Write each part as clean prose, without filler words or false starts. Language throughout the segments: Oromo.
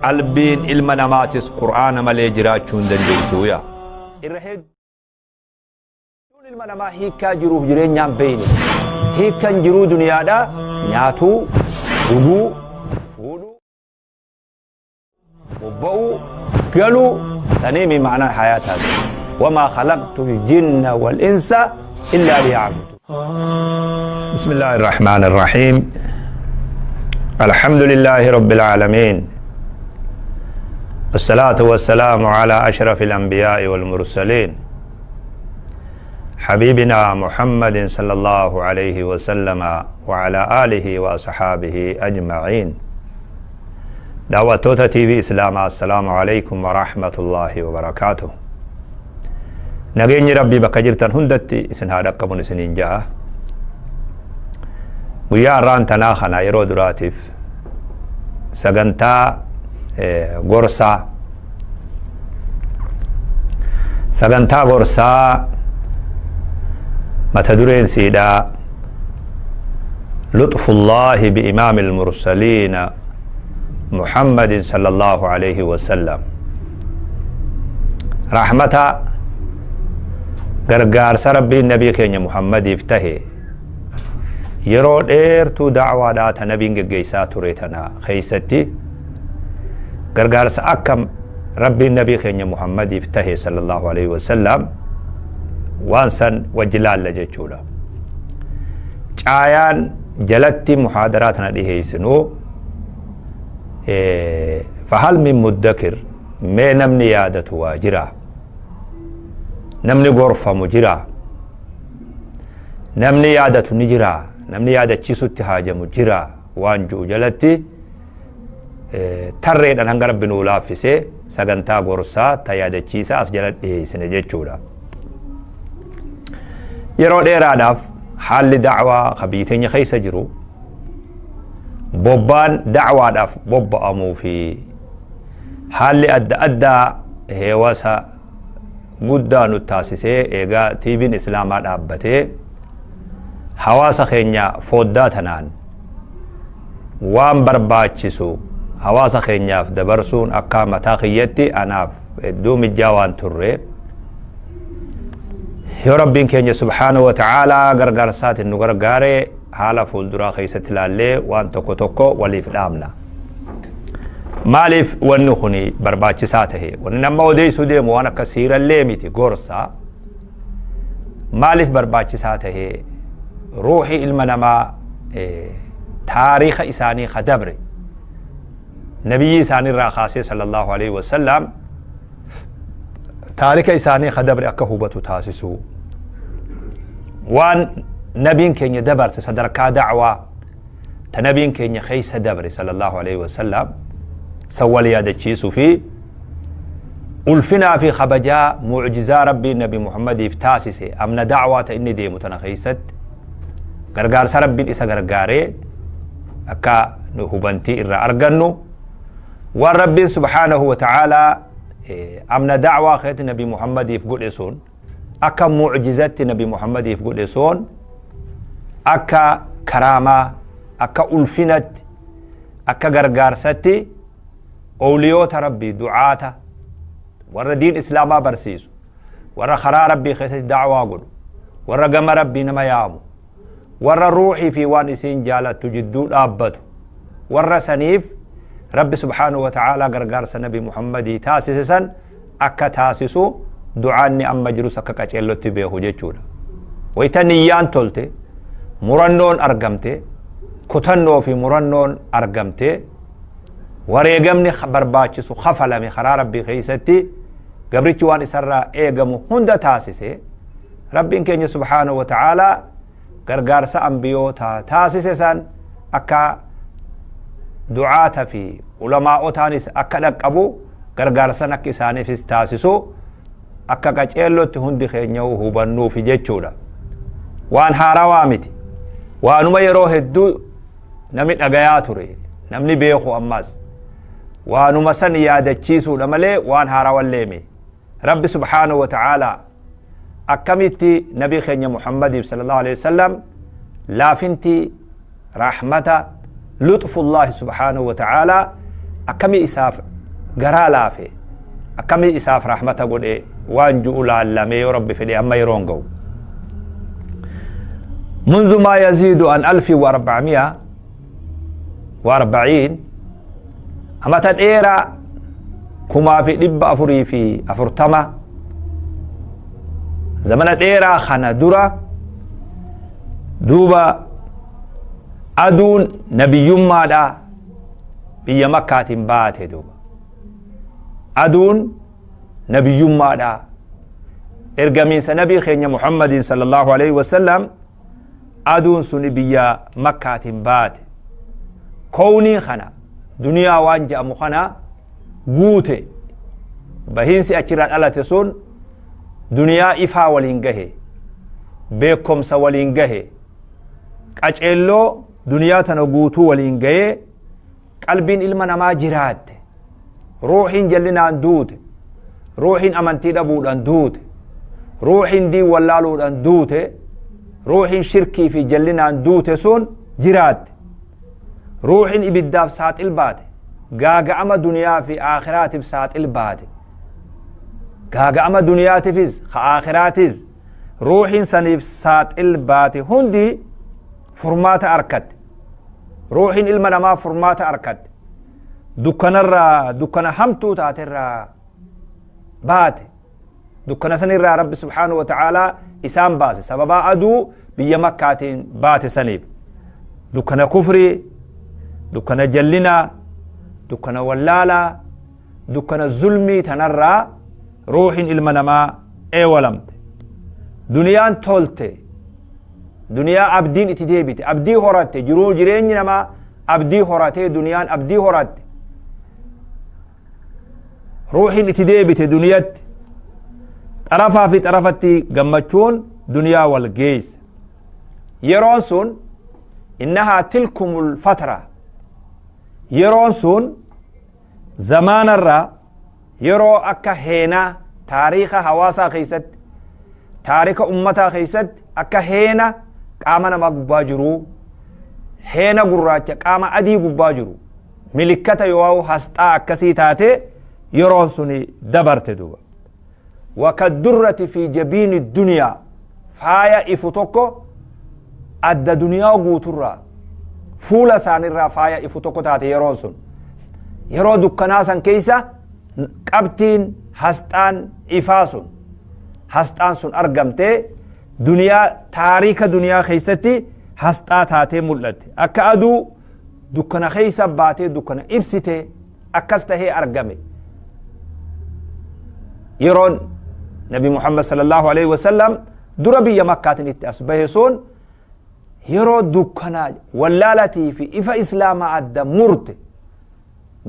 Qalbiin ilma namaatis Qur'aana malee jiraachuu hin dandeessu yaa. Irra hedduun ilma namaa hiikkaa jiruuf jireenyaa hin beeyne. Hiikkan jiruu duniyaadhaa nyaatuu, dhuguu, fuudhuu, bobba'uu, galuu saniimi ma'anaan hayaataati. Wamaa khalaqtul jinna wal insa illaa liya'buduun. بسم الله الرحمن الرحيم الحمد لله رب العالمين والصلاة والسلام على أشرف الأنبياء والمرسلين حبيبنا محمد صلى الله عليه وسلم وعلى آله وأصحابه أجمعين دعوة تي في إسلام السلام عليكم ورحمة الله وبركاته. Nageenyi Rabbii bakka jirtan hundatti isin haa dhaqqabun isiniin ja'a. Guyyaa har'aan tanaa kana yeroo duraatiif sagantaa gorsaa sagantaa gorsaa mata dureen siidhaa luxfullaahi bi'imaamil mursaliina Muhammadin sallallahu alayhi wasallam rahmata gargaarsa Rabbiin nabii keenya Muhammadiif tahe yeroo dheertuu da'waadhaa ta nabiin geggeessaa ture tana keessatti gargaarsa akkam Rabbiin nabii keenya Muhammadiif tahe sallallahu alayhi wasallam waan san wajji laalla jechuudha. Caayaan jalatti muhaadaraa tana dhiheessinu fahal min muddakir, mee namni yaadatu waa jira, namni gorfamu jira, namni yaadatu ni jira, namni yaadachiisutti haajamu jira waan ji'u jalatti tarreedhaan hanga Rabbi nuu laaffisee sagantaa gorsaa ta yaadachiisaa as jala dhiheessine jechuudha. Yeroo dheeraadhaaf haalli da'waa ka biyyi teenya keessa jiru bobbaan da'waadhaaf bobba'amuu fi haalli adda addaa heewasa guddaa nu taasisee eegaa TVn Islaamaa dhaabbatee hawaasa keenya fooddaa tanaan waan barbaachisu hawaasa keenyaaf dabarsuun akka mataa kiyyatti anaaf hedduu mijjaa waan turre yoo Rabbiin keenya subhaanahu wa ta'aalaa gargaarsaatiin nu gargaare haala fuulduraa keessatti ilaallee waan tokko tokko waliif dhaamna. Maaliif wanni kun barbaachisaa tahe? Wanni nama odeessuu deemu waan akka siirallee miti gorsa. Maaliif barbaachisaa tahe? Ruuxii ilma namaa taariika isaanii ka dabre nabiyyi isaaniirraa kaasee sallallahu alaihi wasallam taarika isaanii ka dabre akka hubatu taasisuu, waan nabiin keenya dabarse sadarkaa da'waa ta nabiin keenya keessa dabre sallallahu alaihi wasallam san wal yaadachiisuu fi ulfinaa fi kabajaa mu'jizaa Rabbiin nabi Muhammadiif taasise amna da'waa ta inni deemu tana keessatti gargaarsa Rabbiin isa gargaaree akka nu hubantii irraa argannu, waan Rabbiin subhaanahu wa ta'aalaa amna da'waa keessatti nabi Muhammadiif godhe sun akka mu'jizatti nabi Muhammadiif godhe sun akka karaamaa, akka ulfinatti, akka gargaarsatti owliyoota Rabbii, du'aata warra diin Islaamaa barsiisu, warra karaa Rabbii keessatti da'waa godhu, warra gama Rabbii nama yaamu, warra ruuxii fi waan isiin jaalattu jidduu dhaabbatu, warra saniif Rabbi subhaanahu wa ta'aalaa gargaarsa nabi Muhammadii taasise san akka taasisu du'aanni amma jirus akka qaceellotti beeku jechuudha. Wayita niyyaan tolte, murannoon argamte, kutannoo fi murannoon argamte, wareegamni barbaachisu kafalame karaa Rabbii keessatti gabrichi waan isarraa eegamu hunda taasise, Rabbiin keenya subhaanahu wa ta'aalaa gargaarsa ambiyootaa taasise san akka du'aata fi ulamaa'otaanis akka dhaqqabu gargaarsan akka isaaniifis taasisu akka qaceellotti hundi keenya hubannuufi jechuudha. Waan haarawaa miti. Waanuma yeroo hedduu namni dhagayaa ture, namni beeku ammas. Waanuma san yaadachiisuudha malee waan haarawallee miti. Rabbi subhaanahu wa ta'aalaa akkamitti nabii keenya Muhammadiif sallallahu alaihi wasallam laafinti rahmata luxfullahi subhaanahu wa ta'aalaa akkamii isaaf Garaa laafe, akkami isaaf rahmata godhe waan ju'u laallamee yoo Rabbi fedhe amma yeroon ga'u. منذ ما يزيد عن 1440، amata dheeraa 1440، zamana dheeraa kana dura duuba aduun nabiyyummaadha biyya Makkaatiin baate. Duuba aduun nabiyyummaadha, ergamiinsa Nabii keenya Muhammadin sallallahu alaihi wasallam, aduun suni biyya Makkaatiin baate. Kownii kana, duniyaa waan je'amu kana guute. Bahiinsi achirraa dhalate sun duniyaa ifaa waliin gahe, beekomsa waliin gahe, qaceelloo duniyaa tana guutuu waliin gahee, qalbiin ilma namaa jiraatte. Ruuxiin jallinaan duute, ruuxiin amantii dhabuudhaan duute, ruuxiin diin wallaaluudhaan duute, ruuxiin shirkii fi jallinaan duute sun jiraatte. Ruuxiin ibiddaaf saaxil baate, gaaga'ama duniyaa fi aakhiraatiif saaxil baate, gaaga'ama duniyaatiifis ka aakhiraatis ruuxiin saniif saaxil baate hundi furmaata arkatte. Ruuxiin ilma namaa furmaata arkatte, dukkanarraa, dukkana hamtuu taaterraa baate. Dukkana sanirraa Rabbi subhaanahu wa ta'aalaa isaan baase. Sababaa aduu biyya Makkaatiin baate saniif dukkana kufrii, dukkana jallinaa, dukkana wallaalaa, dukkana zulmii tanarraa ruuxiin ilma namaa eewalamte. Duniyaan tolte, duniyaa abdiin itti deebite, abdii horatte. Jiruu jireenyi namaa abdii horatee, duniyaan abdii horatte, ruuxiin itti deebite duniyatti. Xarafaa fi xarafatti gammachuun duniyaa wal geesse. Yeroon sun innahaa tilkumul fatra, yeroon sun zamaanarraa yeroo akka heenaa taariika hawaasaa keessatti, taarika ummataa keessatti akka heena qaama namaa gubbaa jiru, heena gurraacha qaama adii gubbaa jiru, milikkata yoo hasxaa akkasii taate yeroon suni dabarte. Duuba wakaddurrati fi jabiini duniyaa, faaya ifu tokko adda duniyaa guuturraa, fuula isaanirraa faaya ifu tokko taate. Yeroon sun yeroo dukkanaa san keessa qabxiin hasxaan ifaa sun, hasxaan sun argamtee duniyaa, taariika duniyaa keessatti hasxaa taatee mul'atte. Akka aduu dukkana keessa baatee dukkana ibsite akkas tahee argame yeroon Nabi Muhammad sallallahu alaihi wasallam dura biyya Makkaatiin itti as bahe sun. Yeroo dukkanaa wallaalatii fi ifa Islaamaa adda murte,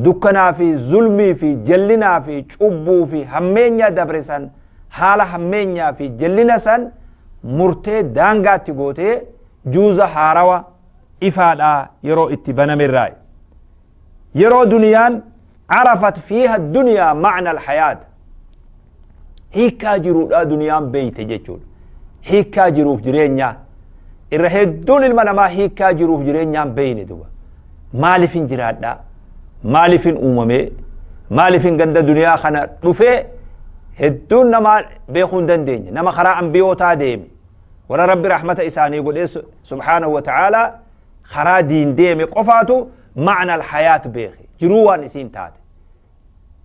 dukkanaa fi zulmii fi jallinaa fi cubbuu fi hammeenya dabre san, haala hammeenyaa fi jallina san murtee daangaatti gootee, juuza haarawa ifaadhaa yeroo itti banamerraa, yeroo duniyaan عرفت فيها الدنيا معنى الحياة، hiikkaa jiruudha duniyaan beeyte jechuudha. Hiikkaa jiruuf jireenyaa irra hedduun ilma namaa hiikkaa jiruuf jireenyaan beeyne. Duba maaliifin jiraadhaa, maaliifin uumamee, maaliifin ganda duniyaa kana dhufee, hedduun namaa beekuu hin dandeenye. Nama karaa ambiyootaa deeme, warra Rabbi rahmata isaanii godhee subhaanahu wa ta'aalaa karaa diin deeme qofaatu معنى الحياة beeke, jiruu waan isiin taate.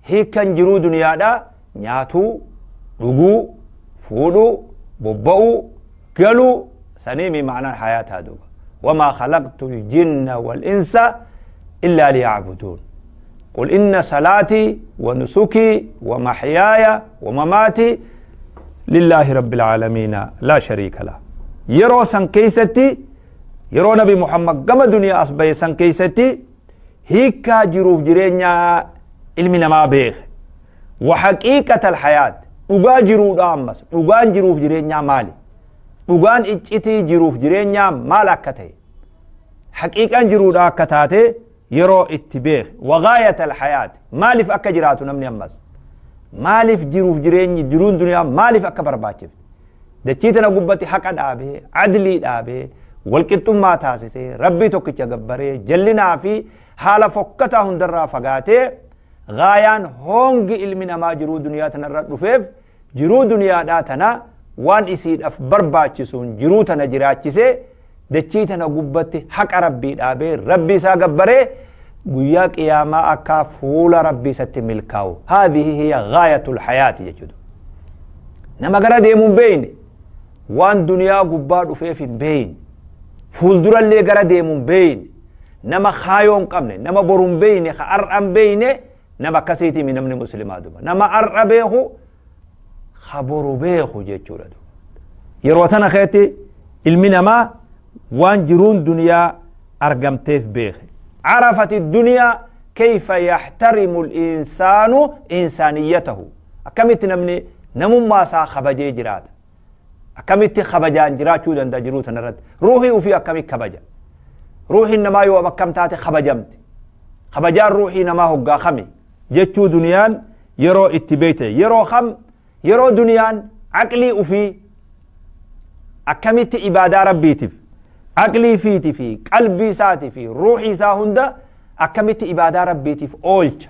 Hiikkan jiruu duniyaadhaa nyaatuu, dhuguu, fuudhuu, bobba'uu, galuu saniimi معنى الحياة. Duuba وما خلقت الجن والإنس إلا ليعبدون قل إن صلاتي ونسكي ومحياي ومماتي لله رب العالمين لا شريك له. Yeroo san keessatti, yeroo Nabi Muhammad gama duniyaa as bahe san keessatti, hiikkaa jiruuf jireenyaa ilmi namaa beeke. وحقيقة الحياة, dhugaa jiruudha. Ammas dhugaan jiruuf jireenyaa maali, dhugaan iccitii jiruuf jireenyaa maal akka ta'e, haqiiqaan jiruudha akka taate yeroo itti beeke. وغاية الحياة, maaliif akka jiraatu namni, ammas maaliif jiruuf jireenyi, jiruun duniyaa maaliif akka barbaachifte, dachii tana gubbatti haqa dhaabee, adlii dhaabee, walqixxummaa taasisee, Rabbii tokkicha gabbaree, jallinaa fi haala fokkataa hundarraa fagaatee Gaayaan hongi ilmi namaa jiruu duniyaa tanarra dhufeef, jiruu duniyaadhaa tana waan isiidhaaf barbaachisuun jiruu tana jiraachisee, dachii tana gubbatti haqa Rabbii dhaabee, Rabbi isaa gabbaree, guyyaa qiyaamaa akka fuula Rabbii isatti milkaa'u. Haadhihi hiya gaayatul hayaati jechuudha. Nama gara deemuu hin beeyne, waan duniyaa gubbaa dhufeef hin beeyne, fuuldurallee gara deemuu hin beeyne, nama kaayoo hin qabne, nama boru hin beeyne, ka ar'a hin beeyne, nama akkasiitiimi namni muslimaa duba. Nama ar'a beeku, ka boru beeku jechuudha duba. Yeroo tana keetti ilmi namaa waan jiruun duniyaa argamteef beeke. عرفت الدنيا كيف يحترم الإنسان إنسانيته. أكملت نمني نمو ما سا خبجي جرات، أكملت خبجان جرات شو دندا جروت نرد روحي وفي أكمل خبجة روحي إنما يو أكم تاتي خبجمت خبجان روحي نما هو خمي جتشو دنيان يرو اتبيته يرو خم يرو دنيان عقلي وفي أكملت إبادة ربي تف عقلي فيتي في قلبي ساتي في روحي ساهندا أكملت إبادة ربي تف أولش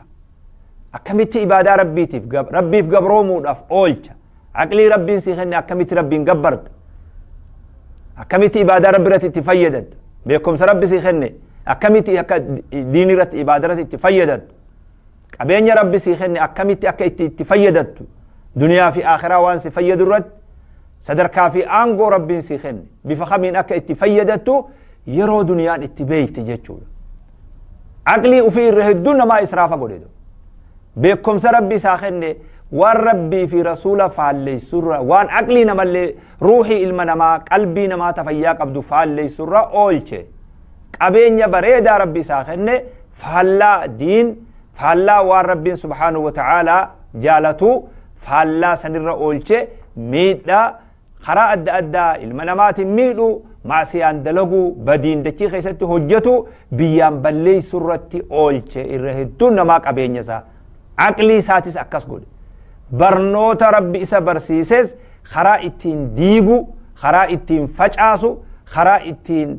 أكملت إبادة ربي تف ربي في قبرومو أف أولش عقلي ربي سيخني أكملت ربي قبرت أكملت إبادة ربي رتي تفيدت بيكم سربي سيخني أكملت ديني رت إبادة رتي تفيدت أبين يا ربي سيخني أكملت أكيد تفيدت دنيا في آخرة وان سفيد الرد صدر كافي أنغو ربي سيخني بفخمين أكا اتفيدتو يرو دنيا اتبيت جتشو عقلي وفي الرهدون ما إسرافة قوليدو بيكم سربي ساخني والربي في رسوله فعلي سرة وان عقلي نمالي روحي المنما قلبي نما تفياك عبدو فعلي سرة أولشي قبين يبريدا ربي ساخني فعلا دين فعلا والربي سبحانه وتعالى جالتو فعلا سنر أولشي ميدا خرا أدى أدى المنامات ميدو معصيان دلقو بدين دكي خيستو هجتو بيان بلي سرتي أولشي إرهدون نماك أبين يسا عقلي ساتس أكاس قول برنوتا ربي إسا برسيسس خرا اتين ديغو خرا اتين فجأسو خرا اتين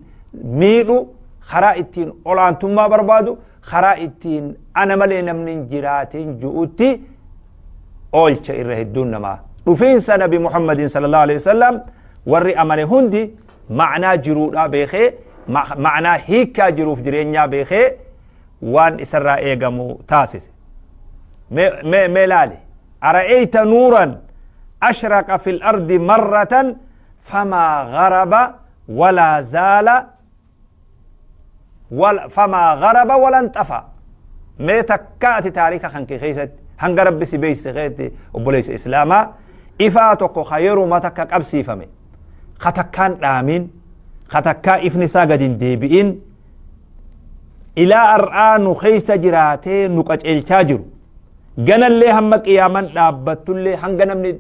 ميدو خرا اتين أولانتما بربادو خرا اتين أنا ملي نمنين جراتين جؤتي أولشي إرهدون نما رفين نبي محمد صلى الله عليه وسلم وري أماني هندي معنى جرودا بيخي معنى هيكا جروف جرينيا بيخي وان إسرا إيغامو تاسس ميلالي أرأيت نورا أشرق في الأرض مرة فما غرب ولا زال ولا فما غرب ولا انطفى ميتكات تاريخ خنكي خيست هنغرب بسي بيس خيتي وبوليس إسلاما إفاتك خير ما تكك أبسي فمي خطكان آمين خطكا إفنسا قدين ديبئين إلى أرآن خيس جراتي نقج التاجر جنا اللي همك يا من دابت اللي هنغنا من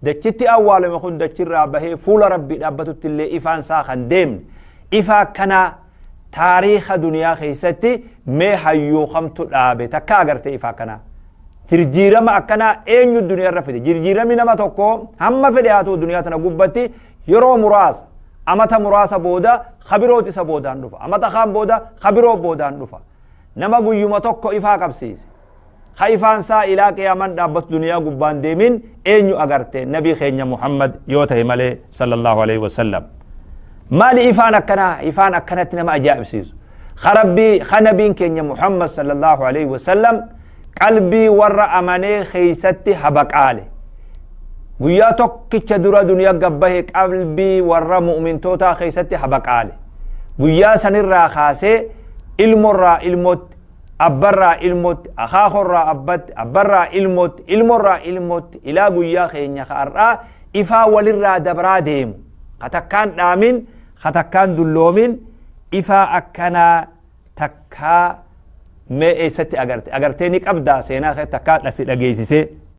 دچتي أول ما خن دچ رابه فول ربي دابت اللي إفان ساخن ديم إفا كنا تاريخ دنيا خيستي ما هيو خمت دابه تكاغرت إفا كنا جرجيرما أكنا أين الدنيا رفدي جرجيرما نما توكو هم فدياتو دنيا تنا يرو مراس أمتا مراس بودا خبروت سبودا نفا أمتا خام بودا خبرو بودا نفا نما قيوما توكو إفا كبسيس خيفان سا إلى قياما دابت دنيا قبان ديمين أين أغرتي نبي خينيا محمد يوته مالي صلى الله عليه وسلم مالي إفان أكنا إفان أكنا تنما أجائب سيسو خربي خنبين كينيا محمد صلى الله عليه وسلم قلبي ورا أماني خيستي هبك آلي قويا توكي درا دنيا قبه قلبي ورا مؤمن توتا خيستي هبك آلي قويا سنرا خاسي المرا الموت أبرا الموت أخاخرا أبت أبرا الموت المرا الموت إلى قويا خينيا خارا إفا ولرا دبرا ديم خطكان آمين خطكان دلومين إفا أكنا تكا ما إيستي أغرتي أغرتي نيك أبدا سينا خي تكا نسي لغيسيسي